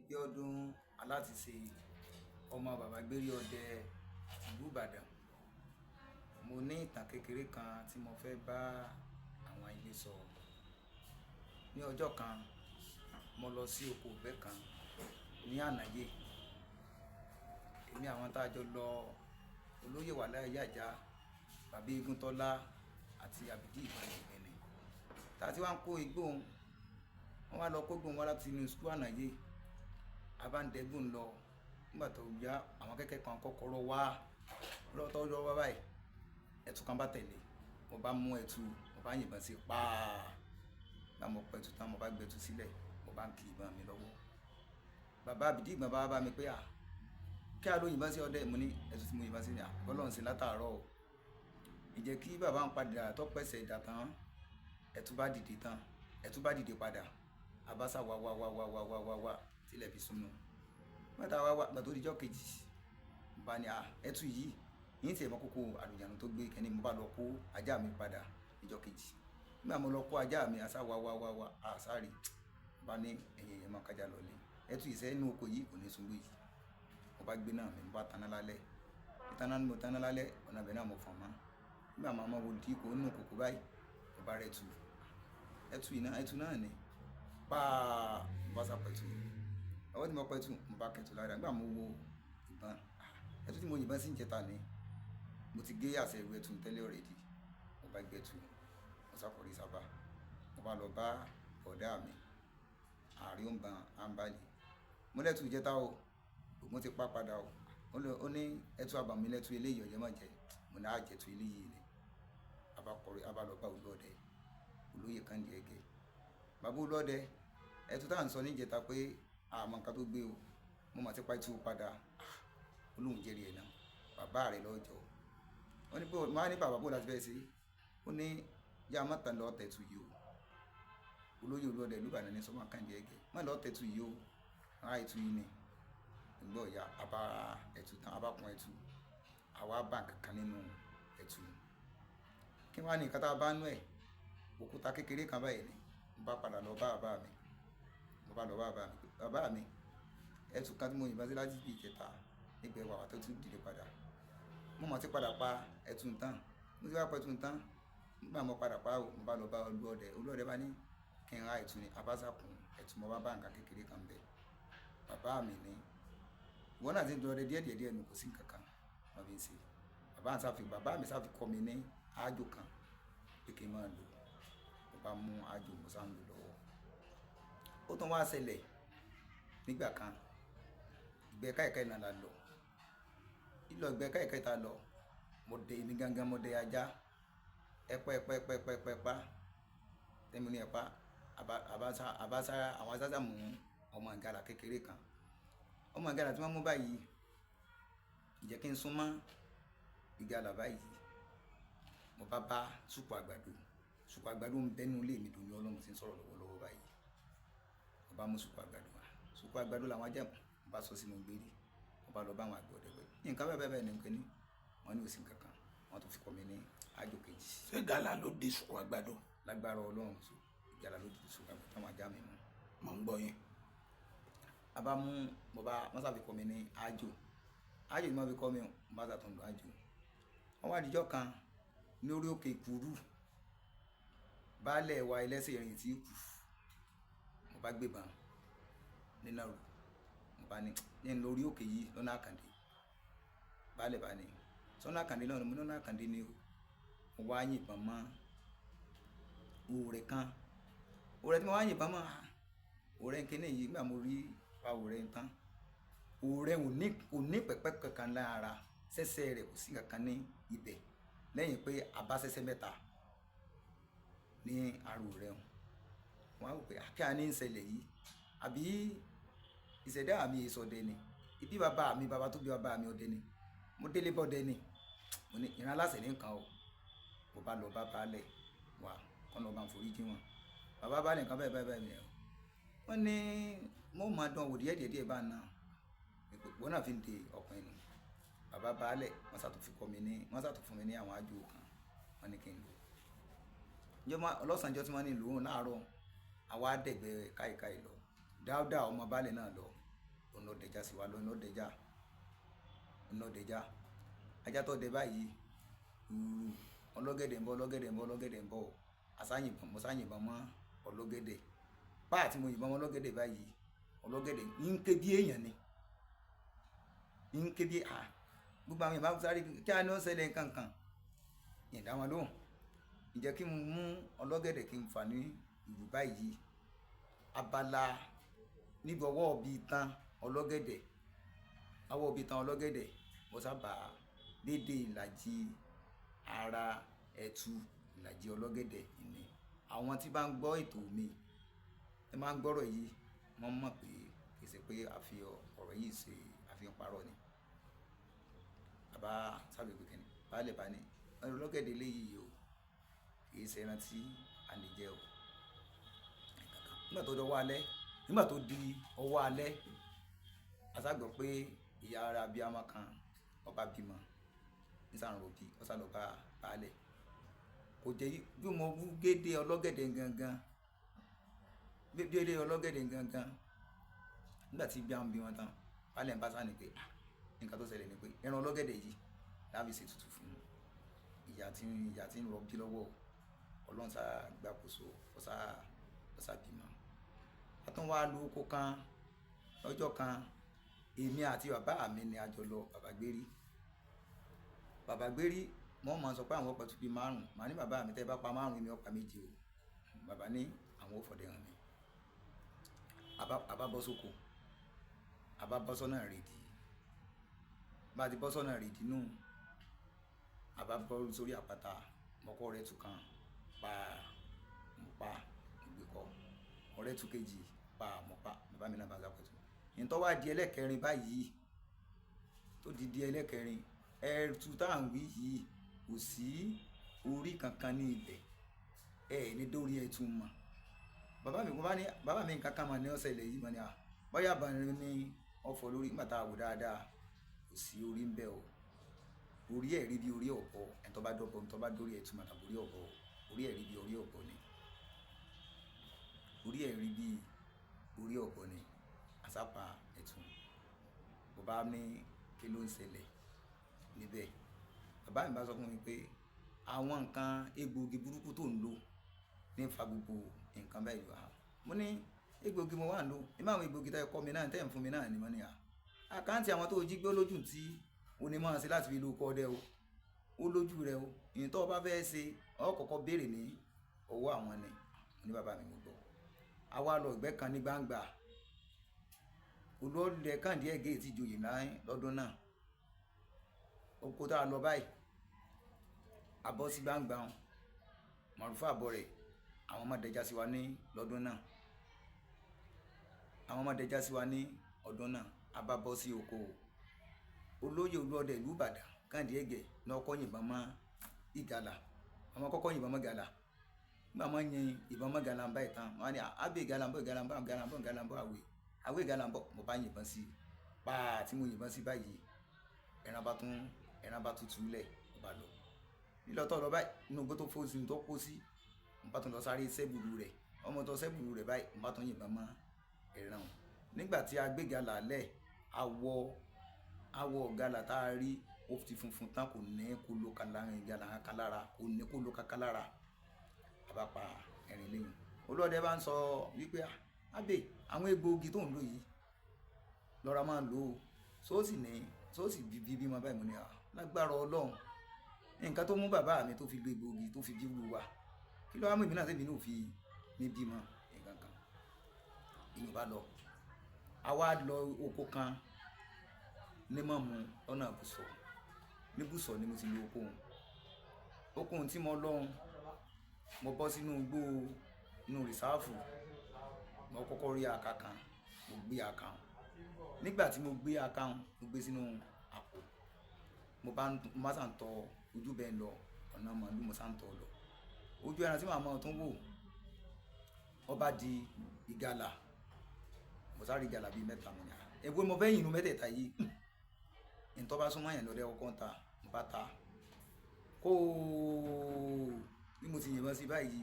Bíọ́dún Alátìṣe, ọmọ bàbá Gbérí Ọdẹ ìlú Ìbàdàn. Mo ní ìtàn kékeré kan tí mo fẹ́ bá àwọn ilé sọ. Ní ọjọ́ kan, mo lọ sí oko ìgbẹ́ kan ní ànáyé. Èmi àwọn tá jọ lọ, olóyè Wàláì Yàjá, bàbá Eégúntọ́lá àti Àbídí Ìbọn Ìgbẹ́ni. Tá tí wá ń kó igbó òun, wọ́n wá lọ kó igbó òun wá láti inú school ànáyé. A bá ń dẹ́gbó ń lọ. Nígbà tó yá, àwọn kẹ̀kẹ́ kan kọ́kọ́rọ́ wá. Lọ́wọ́ tó lọ wá báyìí, ẹtu kan bá tẹ̀lé. Mo bá mú ẹtu, mo bá yìnbọn sí i, pàá. Bá mo pẹ̀tù tán, mo bá gbé ẹtu sílẹ̀, mo bá ń ki ìbọn mi lọ́wọ́. Bàbá Àbídí Ìbọn bá bá mi pé, "À, kí á ló yìnbọn sí ọdẹ?" Mo ní ẹtu tí mo yìnbọn sí ni, à, Ọlọ́run sí látàárọ̀ o. Ìjẹ́ kí bàbá ń padà tó pẹ̀sẹ̀ ìdà tán, ẹtu bá dìde tán, ẹtu bá dìde padà. A bá sá wá wá wá wá wá wá wá wá tí ilẹ̀ fi sunu. Nígbà tá a wá wá, ìgbà tó di ọjọ́ kejì, mo bá ní, "À, ẹtu yìí, yín tí ẹ̀ mọ kókó àlùjànnú tó gbé kẹ́ni." Mo bá lọ kó ajá mi padà ní ọjọ́ kejì. Nígbà mo lọ kó ajá mi, a sá wá wá wá wá, a sá rí. Mo bá ní ẹ̀yin èèyàn máa kájà lọlé. Ẹtu ìṣẹ́ inú oko yìí kò ní sungbó yìí. Mo bá gbé náà mi, mo bá taná lálẹ́. Taná ni mo taná lálẹ́, ọ̀nà ibẹ̀ náà mo fọ̀n mọ́. Nígbà máa mọ wo di kó inú kòkó báyìí, mo bá rẹ ẹtu. Ẹtu yìí náà, ẹtu náà ni. Pàá, mo bá sá pẹ̀tù. Ọwọ́ tí mo pẹ̀tù, mo bá kẹ̀tù lára. Nígbà mo wo ìbọn, ẹtu tí mo yìnbọn sí ìjẹta ni. Mo ti gé àṣẹ ìrù ẹtu tẹ́lẹ̀ already. Mo bá gbé ẹtu, mo sá kọrí sábà. Mo bá lọ bá ọ̀dá mi, Àríòǹbọn Àǹbálì. Mo lẹ́tu ìjẹta o, ògún ti pa padà o. Ó ní ẹtu àbàmì lẹ́tu eléyìí ọ̀jẹ̀ má jẹ. Mo ní a jẹ ẹtu eléyìí ni. A bá kọrí, a bá lọ bá Olúọdẹ, olóyè Kàndé Ẹgẹ. Bàbá Olúọdẹ, ẹtu tá ń sọ ní ìjẹta pé a mọ nǹkan tó gbé o. Mo máa ti pa ẹtu padà. Ó lóhùn jẹ́rìí ẹ̀ náà. Bàbá rẹ̀ lọ́jọ́. Ó ní bó, mo wá ní bàbá bó láti fẹ́ ṣe. Ó ní yá má tán lọ tẹ̀tù yìí o. Olóyè Olúọdẹ ìlú Ìbàdàn ní sọ́mọ́ Kàndé Ẹgẹ. Má lọ tẹ̀tù yìí o. Rá ẹtu yìí ni. Ìgbọ́ ìyá, a bá ẹtu tán, a bá kun ẹtu. Àwa bá nǹkan kan nínú ẹtu. Kí wá ní nǹkan tá a bá nú ẹ̀? Òkúta kékeré kan báyìí ni. Mo bá padà lọ bá bàbá mi. Mo bá lọ bá bàbá mi pé, "Bàbá mi, ẹtu kan tí mo yìnbọn sí láti bí ìjẹta nígbà wàwà tó tún dìde padà. Mo mọ̀ tí padà pa ẹtu tán. Mo ti wá pa ẹtu tán. Nígbà mo padà pa ó, mo bá lọ bá Olúọdẹ. Olúọdẹ bá ní kí n ra ẹtu ni." A bá sá kun ẹtu, mo bá bá nǹkan kékeré kan bẹ. Bàbá mi ní, "Ìwọ náà tí ń dọdẹ díẹ̀ díẹ̀ díẹ̀ nù, kò sí nǹkan kan." Wọ́n fi ń ṣe. Bàbá mi sá fi kọ́ mi ní àjò kan pé kí n máa lò. Mo bá mú àjò, mo sá ń lò lọ́wọ́. Ó tún wá ṣẹlẹ̀ nígbà kan. Ìgbẹ́ káìkáì náà la lọ. Lílọ ìgbẹ́ káìkáì tá lọ, mo dẹ èmi gangan, mo dẹ ajá. Ẹpa ẹpa ẹpa ẹpa ẹpa ẹpa. Tẹ́mi ní ẹpa. A bá sá, àwọn asásà mú ọmọ ìgalà kékeré kan. Ọmọ ìgalà tí wọ́n mú báyìí, ìjẹ́ kí n sún mọ́ ìgalà báyìí. Mo bá bá sùpù àgbàdo. Sùpù àgbàdo ń bẹ nínú ilé mi dòní Ọlọ́run tí ń sọ̀rọ̀ lọ́wọ́lọ́wọ́ báyìí. Mo bá mú sùpù àgbàdo wá. Sùpù àgbàdo làwọn ajá, mo bá sọ sínú gbérí. Mo bá lọ bá àwọn àgbẹ̀ ọdẹ pé nǹkan bẹ́ẹ̀ bẹ́ẹ̀ bẹ́ẹ̀ ni nǹkan ní. Wọ́n ní ò sí nǹkan kan. Wọ́n tún fi kọ́ mi ní àjò kejì. Ṣé gàlà ló di sùkú àgbàdo? Lágbára Ọlọ́run, ìgalà ló di sùpù àgbàdo táwọn ajá mi mú. Mò ń gbọ́ yín. A bá mú, mo bá, wọ́n sá fi kọ́ mi ní àjò. Àjò tí wọ́n fi kọ́ mi, mo bá sá tún lò àjò. Wọ́n wá di ọjọ́ kan ní orí òkè Ìkúrú. Baálẹ̀ wa ẹlẹ́sẹ̀ ìrìn tí kù. Mo bá gbé ìbọn nínú ẹrù. Mo bá ní, ní lórí òkè yìí lọ́nà Àkàndé. Baálẹ̀ bá ní, "Sọ́nà Àkàndé náà ni." Mo ní ọ̀nà Àkàndé ni o. Mo wá yìnbọn mọ́ òòrè kan. Òòrè tí mo wá yìnbọn mọ́, òòrè kíní yìí nígbà mo rí pa òòrè tán. Òòrè ò ní pẹpẹ kankan lára. Sẹ́sẹ́ rẹ̀ kò sí nǹkan ní ibẹ̀. Lẹ́yìn pé a bá sẹ́sẹ́ mẹ́ta ní ara òòrè òun. Mo wá wò pé kí a ní ń ṣẹlẹ̀ yìí. Àbí ìṣẹ̀dá mi èso ọdẹ ni. Ibi bàbá mi, bàbá tó bí bàbá mi ọdẹ ni. Mo délé bọ́ ọdẹ ni. Mo ní ìran aláṣẹ ní nǹkan o. Mo bá lọ bá baálẹ̀ wá, kọ́ lọ bá ń forí jí wọn. Bàbá baálẹ̀ nǹkan bẹ́ẹ̀ bẹ́ẹ̀ bẹ́ẹ̀ ni o. Wọ́n ní mo máa dán wò díẹ̀ díẹ̀ díẹ̀ bá náà. Ìwọ náà fi ń de ọkùnrin nù. Bàbá baálẹ̀ wọ́n sá tún fi kọ́ mi ní, wọ́n sá tún fún mi ní àwọn àjò kan. Wọ́n ní kí n lò. Ọlọ́sànjọ́ tí wọ́n ní lò ó láàárọ̀, àwa dẹ̀gbẹ́ káìkáì lọ. Dáúdà ọmọ baálẹ̀ náà lọ. Òun ló dẹja sí wa lọ, òun ló dẹja, òun ló dẹja. Ajá tó dẹ báyìí, rúru, ọlọ́gẹ̀dẹ̀ ń bọ̀, ọlọ́gẹ̀dẹ̀ ń bọ̀, ọlọ́gẹ̀dẹ̀ ń bọ̀. Àṣá yìnbọn, mo sá yìnbọn mọ́ ọlọ́gẹ̀dẹ̀. Páà tí mo yìnbọn mọ́ ọlọ́gẹ̀dẹ̀ báyìí, ọlọ́gẹ̀dẹ̀ ń ké bí èèyàn ni. Ń ké bí, à, gbogbo àwọn èèyàn bá sáré kí á ní ó ṣẹlẹ̀ nǹkan kan. Ìn dá wọn lóhùn. Ǹjẹ́ kí n mú ọlọ́gẹ̀dẹ̀ kí n fà ní ìlú báyìí. Abala níbi ọwọ́ bí tán ọlọ́gẹ̀dẹ̀, ọwọ́ bí tán ọlọ́gẹ̀dẹ̀, mo sábà dédé ìlàjì ara ẹtu ìlàjì ọlọ́gẹ̀dẹ̀ ni. Àwọn tí bá ń gbọ́ ètò mi, tí máa ń gbọ́rọ̀ yìí, wọ́n mọ̀ pé kì í ṣe pé a fi ọ̀rọ̀ yìí ṣe àfihàn parọ́ ni. Bàbá sábà pé kíni, báálẹ̀ bá ní, ọlọ́gẹ̀dẹ̀ léyìí o, kì í ṣe ẹran tí a lè jẹ o. Nígbà tó dọwọ́ alẹ́, nígbà tó di ọwọ́ alẹ́, a sá gbọ́ pé ìyá ara abiyamọ kan, ọba bímọ, ní sá ń rọbí, ó sá lọ bá baálẹ̀. Kò jẹ́ bí mo wú gédé ọlọ́gẹ̀dẹ̀ gangan, gédé ọlọ́gẹ̀dẹ̀ gangan. Nígbà tí bí a ń bí wọn tán, baálẹ̀ ń bá sá ni pé, "à, nǹkan tó ṣẹlẹ̀ ni pé ẹran ọlọ́gẹ̀dẹ̀ yìí la fi ṣe ètùtù fún ìyá tí ń rọbí lọ́wọ́. Ọlọ́run sá gbàkóso, ó sá bímọ." A tún wá lu oko kan lọ́jọ́ kan, èmi àti bàbá mi ni a jọ lọ bàbá gbérí. Bàbá gbérí, wọ́n máa ń sọ pé àwọn ọ̀pẹ tó bí márùn-ún. Màá ní bàbá mi tẹ́ bá pa márùn-ún, èmi ó pa méje o. Bàbá ní àwọn ò fọdẹ hàn mi. A bá bọ́ sóko, a bá bọ́ sọ́nà ìrèdí. Bá ti bọ́ sọ́nà ìrèdí nù, a bá bọ́ sórí àpáta, mọ́kọ́ rẹ̀ tún kan, pa, mo pa, mo gbé kọ́. Ọ̀rẹ́ tún kejì, pa, mo pa. Bàbá mi náà bá sá pẹ̀tù. Ìyẹn tó wá di ẹlẹ́kẹrin báyìí, tó di di ẹlẹ́kẹrin, ẹtu tá ń wí yìí kò sí orí kankan ní ibẹ̀. Ẹ ní dórí ẹtu mọ̀. Bàbá mi kò bá ní, bàbá mi nǹkan kan mọ̀ ní ọ̀sẹ̀ ilẹ̀ yìí mọ̀ ní à. Bóyá bá ní ọ̀fọ̀ lórí nígbà tá a wò dáadáa, kò sí orí ń bẹ o. Orí ẹ̀ rí bí orí ọ̀bọ. Ẹni tó bá dọ́bọ, ẹni tó bá dórí ẹtu mọ̀ tàbí orí ọ̀bọ, orí ẹ̀ rí bí orí ọ̀bọ ni. Orí ẹ̀ rí bí orí ọ̀bọ ni. A sá pa ẹtu. Bàbá ní kí ló ń ṣẹlẹ̀ níbẹ̀. Bàbá mi bá sọ fún mi pé àwọn nǹkan egbòogi burúkú tó ń lò ní ń fa gbogbo nǹkan báyìí wá. Mo ní egbòogi mo wà ń lò. Èmi àwọn egbòogi tí ẹ kọ́ mi náà, tí ẹ̀ ń fún mi náà ni mo ní à. Àkáǹtì àwọn tó jí gbé lójú tí o ní máa ṣe láti fi lo ọkọ ọdẹ o. Ó lójú rẹ o. Ìyẹn tó bá fẹ́ ṣe, ó kọ́kọ́ béèrè ní ọwọ́ àwọn ni. Mo ní bàbá mi mo gbọ́. A wá lọ ìgbẹ́ kan ní gbangba. Olóòlẹ̀ Kàndí Ẹ̀gẹ́ tí joyè náà lọ́dún náà. Oko tá a lọ báyìí, a bọ́ sí gbangba wọn. Màrúfà bọ̀ rẹ̀, àwọn ọmọ dẹja sí wa ní lọ́dún náà. Àwọn ọmọ dẹja sí wa ní ọdún náà. A bá bọ́ sí oko. Olóyè Olúọdẹ ìlú Ìbàdàn, Kàndí Ẹ̀gẹ́ ní ọkọ yìnbọn mọ́ ìgalà. Àwọn kọ́kọ́ yìnbọn mọ́ ìgalà. Nígbà wọ́n yin ìbọn mọ́ ìgalà ń bá ìtàn, wọ́n á ní, "àbí ìgalà ń bọ̀, ìgalà ń bọ̀, ìgalà ń bọ̀, ìgalà ń bọ̀, àwẹ̀. Àwẹ̀ ìgalà ń bọ̀." Mo bá yìnbọn sí i. Pa tí mo yìnbọn sí báyìí, ẹran bá tún, ẹran bá tutù lẹ̀, ó bá lọ. Lílọ tó lọ báyìí, inú igbó tó fò sí, tó kó sí, mo bá tún lọ sáré sẹ́bùrú rẹ̀. Ọmọ tó sẹ́bùrú rẹ̀ báyìí, mo bá tún yìnbọn mọ́ ẹran. Nígbà tí a gbé ìgalà lẹ̀, awọ ìgalà tá a rí, ó ti funfun tán, kò ní kó lo kala, ìgalà kan lára, kò ní kó lo kankan lára. A bá pa ẹrin lẹ́yìn. Olóòdẹ bá ń sọ wípé, "à, Abbey, àwọn egbòogi tó ń lò yìí, lọ́ra máa ń lò ó. Só sì ní, só sì bí bímọ báyìí." Mo ní, à, lágbára Ọlọ́run. Nǹkan tó mú bàbá mi tó fi lo egbòogi tó fi bí wú wa. Kí ló wá mú èmi náà tí èmi náà ò fi ní bímọ nǹkan kan. Ìyẹn bá lọ. A wá lọ oko kan ní Mọ̀mú lọ́nà Bùsọ̀. Ní Bùsọ̀ ni mo ti lo oko òun. Oko òun tí mo lọ òun, mo bọ́ sínú igbó inú rìsáàfù. Mo kọ́kọ́ rí aka kan, mo gbé aka òun. Nígbà tí mo gbé aka òun, mo gbé sínú àpò. Mo bá ń, mo bá sá ń tọ ojú bẹ́ẹ̀ lọ, ọ̀nà màlúù mo sá ń tọ lọ. Ojú ẹran tí màá mọ̀ tó ń wò, ó bá di ìgalà. Mo sáré ìgalà bí mẹ́ta mo ní, à, èwo mo fẹ́ yìn inú mẹ́tẹ̀ẹ̀ta yìí. Ìyẹn tó bá súnmọ́ yẹn lọ́dẹ ọkọ̀ ń ta, mo bá ta. Kó bí mo ti yìnbọn sí báyìí.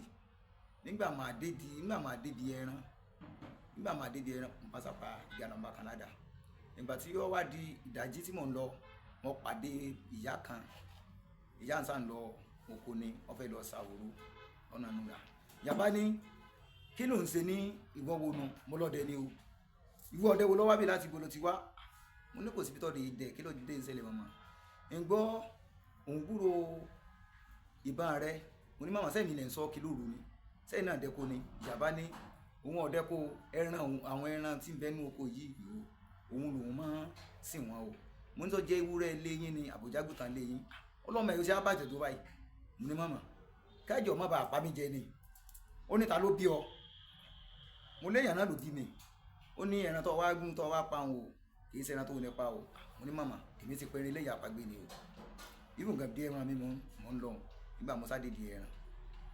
Nígbà máa dé di, nígbà máa dé bi ẹran, nígbà máa dé bi ẹran, mo bá sá pa ìgalà mo bá kan ládàá. Ìgbà tí ó wá di ìdájí tí mò ń lọ, mo pàdé ìyá kan. Ìyá ń sá ń lọ oko ni, wọ́n fẹ́ lọ ṣàwòrò ọ̀nà nùgà. Ìyá bá ní, kí ló ń ṣe ní ìwọ wo nu? Mo lọ́dẹ ni o. Ìwọ ọdẹ wo ló wá bí láti ibo lo ti wá? Mo ní kò síbi tó dé dẹ̀, kí ló dé ń ṣẹlẹ̀ mọ̀mọ́? Ń gbọ́ òun gbúrò ìbọn rẹ. Mo ní màmá sẹ́yìn lẹ̀ ń sọ kí lóru ni. Sẹ́yìn náà dẹ́ko ni. Ìyá bá ní òun ọ̀dẹ́ ko ẹran òun, àwọn ẹran tí ń bẹ nínú oko yìí o, òun lòun máa ń sìn wọ́n o. Mo ní tó jẹ́ ewúrẹ́ ilé yín ni àbójágùtàn ilé yín. Ọlọ́mọ ẹ̀ ṣe á bàjẹ́ tó báyìí. Mo ní màmá, kẹ́jọ má bàa pa mí jẹ ni. Ó ní ta ló bí ọ? Mo léèyàn náà ló bí mi. Ó ní ẹran tó wá gún tó wá pa òun o, kì í ṣe ẹran tó ní pa o. Mo ní màmá, èmi ti pẹran eléyìí àpagbè ni o. Irú nǹkan bí ẹran mi mò ń lọ. Nígbà mo sá dé di ẹran,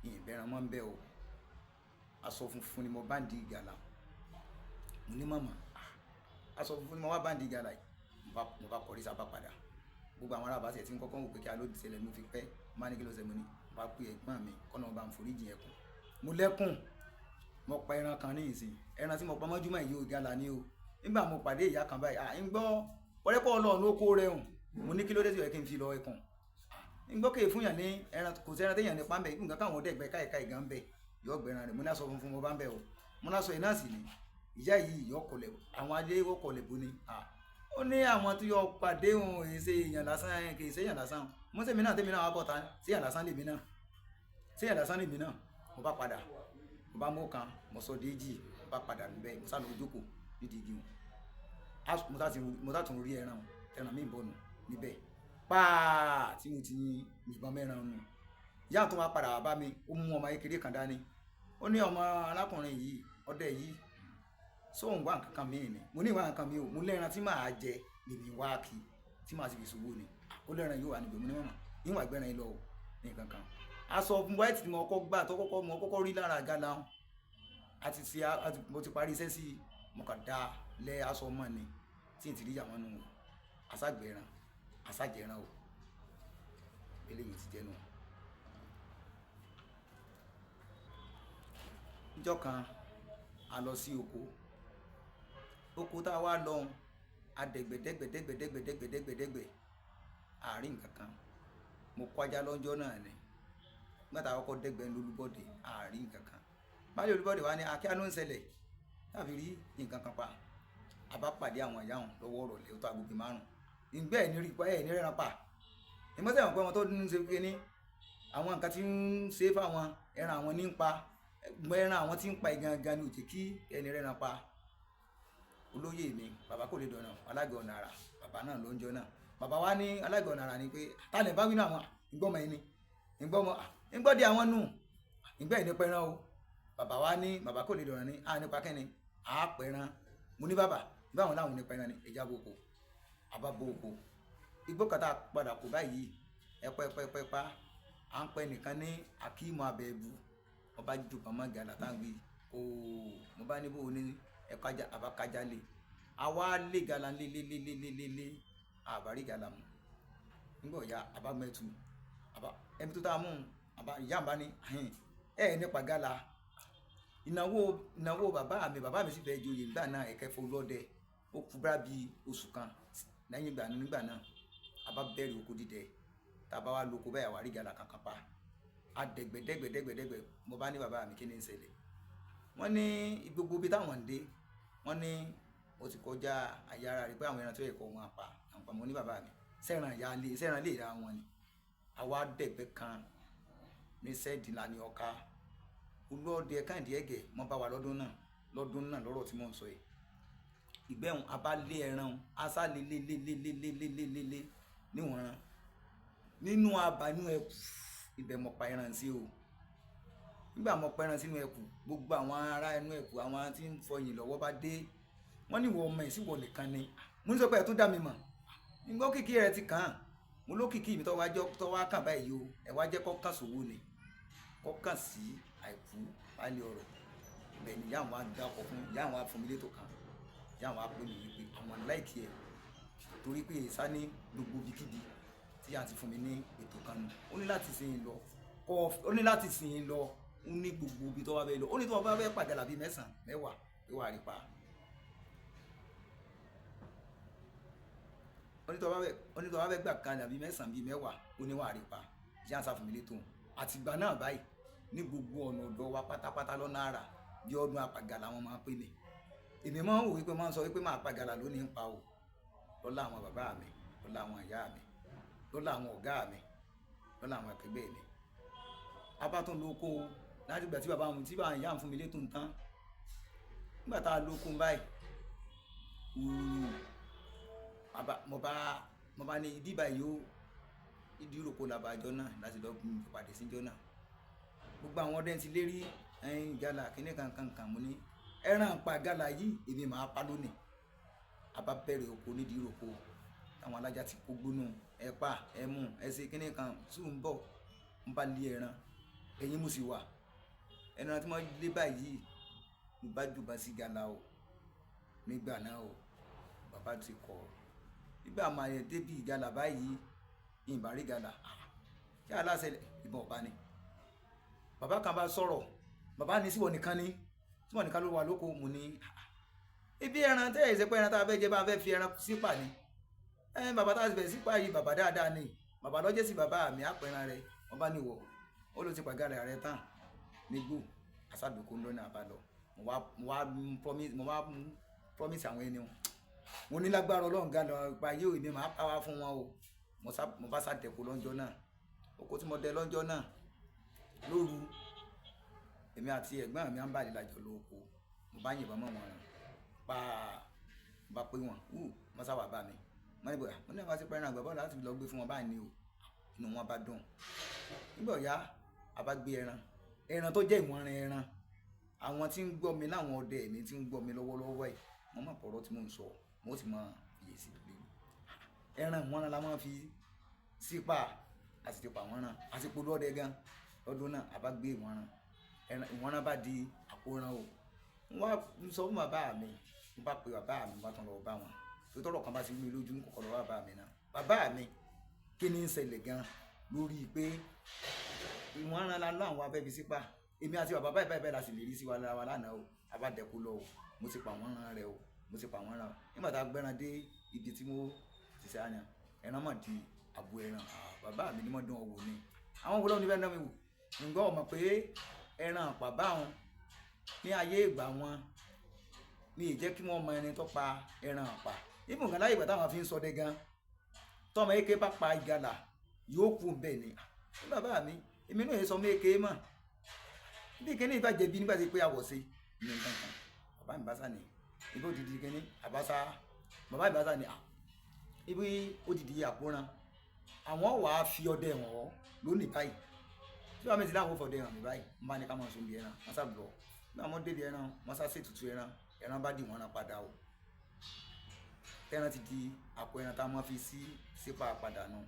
ìyìn bẹran mọ́ ń bẹ́ o. Aṣọ funfun ni mo bá ń di ìgalà. Mo ní màmá, aṣọ funfun ni mo wá bá ń di ìgalà yìí. Mo bá kọrí sábà padà. Gbogbo àwọn ará àbáṣẹ tí ń kọ́kọ́ wò pé kí a ló ṣẹlẹ̀ ló fi pẹ́. Mo bá ní kí ló ṣẹlẹ̀, mo ní, mo bá pe ẹ̀gbọ́n mi, kọ́nà bá ń foríjì ẹkùn. Mo lẹ́kùn, mo pa ẹran kan ní ìsìn. Ẹran tí mo pa mọ́júmọ́ yìí o, ìgalà ni o. Nígbà mo pàdé ìyá kan báyìí, à ń gbọ́ ọ̀rẹ́pọ̀ Ọlọ́run ló kó rẹ̀ hùn. Mo ní kí ló dé tí ó yẹ kí n fi lọ ẹkùn. Ń gbọ́ kéè fún yàn ní ẹran, kò sí ẹran téèyàn ní pa ń bẹ̀. Nǹkan káwọn ọdẹ gbẹ káìkáì gan ń bẹ̀. Yọ gbẹran rẹ̀. Mo ní aṣọ funfun mo bá ń bẹ̀ o. Mo ní aṣọ yìí náà sì ni. Ìyá yìí yọ kọlẹ̀, àwọn alẹ́ yọ kọlẹ̀ bó ni. À, ó ní àwọn tí yọ pàdé òun èyí ṣe èèyàn lásán, kì í ṣe èèyàn lásán. Mo ṣe mí náà, tèmi náà wá bọ̀ ta. Ṣé èèyàn lásán lèmi náà? Ṣé èèyàn lásán lèmi náà? Mo bá padà. Mo bá mú kan, mo sọ déjì, mo bá padà níbẹ̀. Mo sá lọ jókòó nídìí igi wọn. Mo sá tún rí ẹran, ẹran mi ń bọ̀ nù níbẹ̀. Pàá tí mo ti yìnbọn mẹ́ran nù. Ìyá tó wá padà wá bá mi, ó mú ọmọ kékeré kan dání. Ó ní ọmọ arákùnrin yìí, ọdẹ yìí, sóun wá nǹkan kan mìíràn ni. Mo ní ìwà nǹkan mi o, mo lẹ́ran tí màá jẹ lèmi wá kí, tí màá sì fi ṣòwò ni. Ó lẹ́ran yóò wà níbẹ̀. Mo ní màmá, ìwà gbẹ́ran yìí lọ o, ní nǹkan kan. Aṣọ white tí mo kọ́kọ́ gbà tó kọ́kọ́ mo kọ́kọ́ rí lára àga la. A ti ṣe, a ti, mo ti parí iṣẹ́ sí i, mo kàn dá lẹ́ aṣọ mọ́ ni tí n ti rí ìyàwó nù o. Aṣágbẹ̀ran, aṣájẹran o. Eléyìí ti jẹ́ nù. Níjọ́ kan, a lọ sí oko. Oko tá a wá lọ, a dẹ̀gbẹ́ dẹ́gbẹ́ dẹ́gbẹ́ dẹ́gbẹ́ dẹ́gbẹ́ dẹ́gbẹ́ dẹ́gbẹ́. A rí nǹkan kan. Mo kó ajá lọ́jọ́ náà ni. Nígbà tá a kọ́kọ́ dẹ́gbẹ́ ní Olúbọ̀dé, a rí nǹkan kan. Báyìí Olúbọ̀dé wá ní, a kí á ló ń ṣẹlẹ̀? Tá a fi rí nǹkan kan pa. A bá pàdé àwọn ìyá wọn lọ́wọ́ ìrọ̀lẹ́, ó tó agogo márùn-ún. Ìgbẹ́ ẹ̀ ní rí pa, ẹ̀ ní rẹ́ran pa. Ìmọ̀ sẹ́wọ̀n pé wọn tó ń ṣe kíni, àwọn nǹkan tí ń ṣe fáwọn ẹran àwọn ní ń pa. Ẹran àwọn tí ń pa ìgangan ni ò jẹ́ kí ẹni rẹ́ran pa. Olóyè mi, bàbá kò lè dọ̀nà, alága ọ̀nà àrà, bàbá náà ló ń jọ náà. Bàbá wa ní alága ọ̀nà àrà ni pé, ta lè bá wí náà àwọn ìgbọ́mọ ẹni, ìgbọ́mọ, ìgbọ́dí àwọn nù, ìgbẹ́ ẹ̀ ní pẹran o. Bàbá wa ní, bàbá kò lè dọ̀nà ní, a nípa kẹ́ni, a pẹran. Mo ní bàbá, báwọn láwọn ní pẹran ni, ẹja bo oko. A bá bo oko. Igbó kan tá a padà kó báyìí, ẹpẹ ẹpẹ ẹpẹ pa, à ń pẹ nìkan ní Akíìmù Abẹ́ẹ̀bù. Wọ́n bá ju pamọ́ gàlà tá à ń gbé. Ooo, mo bá ní bó o ní ẹ̀ka àbá kájà lé. A wá lé gàlà lé lé lé lé lé lé lé. A bá rí gàlà mú. Nígbà ọ̀yá, a bá mẹ́tu. Àbá, ẹni tó tá a mú, àbá ìyá bá ní, hìn, ẹ nípa gàlà. Ìnáwó, ìnáwó bàbá mi, bàbá mi sì fẹ́ joyè nígbà náà, ẹ̀kẹ́ fún lọ́dẹ. Ó kú bá bí oṣù kan lẹ́yìn ìgbà nígbà náà. A bá bẹ̀rẹ̀ oko dídẹ. Tá a bá wá lóko báyìí, a wá rí gàlà kankan pa. A dẹ̀gbẹ́ dẹ́gbẹ́ dẹ́gbẹ́ dẹ́gbẹ́. Mo bá ní bàbá mi kí ni ń ṣẹlẹ̀. Wọ́n ní gbogbo ibi táwọn ń dé, wọ́n ní ó ti kọjá àyà ara rẹ̀ pé àwọn ẹran tó yẹ kó wọn pa. Àwọn pa. Mo ní bàbá mi, sẹ́ran ìyá lé, sẹ́ran lè ra wọn ni. A wá dẹ̀gbẹ́ kan ní sẹ́ẹ̀dì là ní ọ̀ka. Olóòdẹ Kẹ́hìndé Ẹ̀gẹ́, wọ́n bá wa lọ́dún náà, lọ́dún náà lọ́rọ̀ tí mò ń sọ yìí. Ìgbẹ́ òun, a bá lé ẹran, a sá lé lé lé lé lé lé lé lé lé lé níwọ̀n ran. Nínú abà inú ẹkù, ibẹ̀ mo pa ẹran sí o. Nígbà mo pa ẹran sínú ẹkù, gbogbo àwọn ará inú ẹkù, àwọn tí ń fọyín lọ́wọ́ bá dé. Wọ́n ní ìwọ ọmọ ẹ̀ sí ìwọ nìkan ni. Mo ní sọ pé ẹ tún dá mi mọ̀. Nígbà òkìkí rẹ ti kàn án. Mo lókìkí mi tó wá jọ́, tó wá kàn báyìí o. Ẹ wá jẹ́ kó kàn sówó ni. Kó kàn sí àìkú báálé ọ̀rọ̀. Ibẹ̀ ni ìyá àwọn á dá ọkọ̀ fún, ìyá àwọn á fún mi létò kan. Ìyá àwọn á pè mí wípé àwọn láìkí ẹ. Torí pé ìsá ní gbogbo ibikíbi tí a ti fún mi ní ètò kan nù. Ó ní láti sìn ín lọ. Kọ́, ó ní láti sìn ín lọ. Ó ní gbogbo ibi tó bá fẹ́ lọ. Ó ní tó bá fẹ́ pàdé àlàbí mẹ́sàn-án, mẹ́wàá, pé wàá rí pa. Ó ní tó bá fẹ́ gbà kan àbí mẹ́sàn-án bíi mẹ́wàá, ó ní wàá rí pa yá sá fún mi létò. Àtìgbà náà báyìí, ní gbogbo ọ̀nà ọ̀dọ̀ wa pátápátá lọ́nà àrà, bí ọdún apàgàlà wọn máa ń pè mí. Èmi máa ń wò wípé, máa ń sọ wípé máa pàgàlà lónìí ń pa o, lọ́lá àwọn bàbá mi, lọ́lá àwọn ìyá mi, lọ́lá àwọn ọ̀gá mi, lọ́lá àwọn akẹgbẹ́ mi. A bá tún lóko láti ìgbà tí bàbá mi, tí bàbá ìyá mi fún mi létò ń tán. Nígbà tá a lóko báyìí, wúrú mo bá ní ibi báyìí ó ìdí ìrókò làbàjọ náà láti lọ pàdé síjọ náà. Gbogbo àwọn ọdẹ ti lérí ẹyin gala kíní kankan kan. Mo ní ẹran pa gala yìí, èmi máa pa lónìí. A bá bẹ̀rẹ̀ oko nídìí ìrókò, táwọn alájà ti kó gbónú ẹ̀pà ẹ̀mú ẹ̀sẹ̀ kíní kan tún ń bọ̀. Ń bá lé ẹran ẹ̀yìn, mo sì wà ẹran tí wọ́n lé báyìí, mo bá jùbọ́ sí gala o. Nígbà náà o, bàbá ti kọ̀ nígbà máa yẹ débi ìgalà báyìí, ìbá rí gala kí aláṣẹ ìbọn ọba ni. Bàbá kan bá sọ̀rọ̀, bàbá ní síwọ̀ nìkan ni, síwọ̀ nìkan ló wà lóko. Mo ní ibi ẹran tẹ́ ẹ̀ ṣe pé ẹran tá a fẹ́ jẹ, bá a fẹ́ fi ẹran sípà ni ẹ. Bàbá tá a fẹ́ sípà yìí, bàbá dáadáa ni, bàbá lọ́jẹ́ sí bàbá mi àpẹran rẹ. Wọ́n bá ní wọ̀ ó ló ti pàgàrà rẹ tán nígbò àṣàdùkú ńlọ́nà àbálọ. Mo wá promise àwọn ẹni wọn, mo ní lágbára Ọlọ́run ga lọ pa yóò, èmi máa pa wá fún wọn o. Mo bá sàdẹ̀kọ lọ́jọ́ náà. Oko tí mo dẹ lọ́jọ́ náà lóru, èmi àti ẹ̀gbọ́n mi à ń bàlẹ̀ lájọ lóko. Mo bá yìnbọn mọ́ wọn pa, mo bá pé wọn wú, wọ́n sábà bá mi. Wọ́n ní bóyá mo ní àwọn àti pẹ́ẹ́rẹ́ àgbà bọ́ọ̀lù láti lọ gbé fún wọn báyìí ni o. Inú wọn bá dùn. Nígbà ọ̀yá, a bá gbé ẹran, ẹran tó jẹ́ ìwọ̀n ẹran. Àwọn tí ń gbọ́ mi láwọn ọdẹ mi tí ń gbọ́ mi lọ́wọ́lọ́wọ́ yìí, wọ́n mọ̀ pọ̀rọ̀ tí mò ń sọ, wọ́n sì mọ iyè sí i. Ẹran ìwọ̀n la máa fi sípà, a sì ti pa wọ́n rán, a sì polú ọdẹ gan lọ́dún náà. A bá gbé ìwọ̀n ẹran, ìwọ̀n bá di àkóràn o. Wọ́n wá sọ fún bàbá mi, mo bá pe bàbá mi, mo bá tún lọ bá wọn tó tọrọ kan bá ti rú mi lójú, ń kọ́kọ́ lọ bá bàbá mi náà. Bàbá mi, kí ni ń ṣẹlẹ̀ gan lórí pé ìwọ̀n ẹran la lọ àwọn afẹ́ fi sípà? Èmi àti bàbá báyìí báyìí báyìí la sì lè rí sí wa lára wa lánàá o. A bá dẹ̀kú lọ o, mo ti pa wọ́n rán rẹ o, mo ti pa wọ́n rán o. Nígbà tá a gbẹ́ran dé ibi tí mo ti ṣe àyàn, ẹran mọ̀ di àbò ẹran. Bàbá mi ní mọ̀ dán wò ni àwọn wo ló ní bẹ́ẹ̀ dán mi wò. Ǹgbọ́n ọmọ pé ẹran àpà báwọn ní ayé ìgbà wọn ní ìjẹ́ kí wọ́n mọ ẹni tó pa ẹran àpà. Ibùn kan láyé ìgbà táwọn fi ń ṣọdẹ gan, tọmọ eke bá pa ìgalà, yóò kú bẹ́ẹ̀ ni. Bàbá mi, èmi náà yẹ sọ mọ́ eke mọ̀ bí kíní ìbàjẹ́ bí nígbà tí pé àwọ̀ sí ní nǹkan kan. Bàbá mi bá sá ní ibi òdìdí kíní àbáṣá. Bàbá mi bá sá ní ibi òdìdí àkóran, àwọn wàá fi ọdẹ wọn lónìí báyìí. Tí bàbá mi ti láwọn fọdẹ hàn mí báyìí, n bá ní ká máa sùn bí ẹran wọn sá lọ. Bí àwọn débi ẹran wọn sá ṣètùtù ẹran, ẹran bá dì wọn rán padà o. Tẹran ti di àpò ẹran tá a máa fi sí sípà padà nù.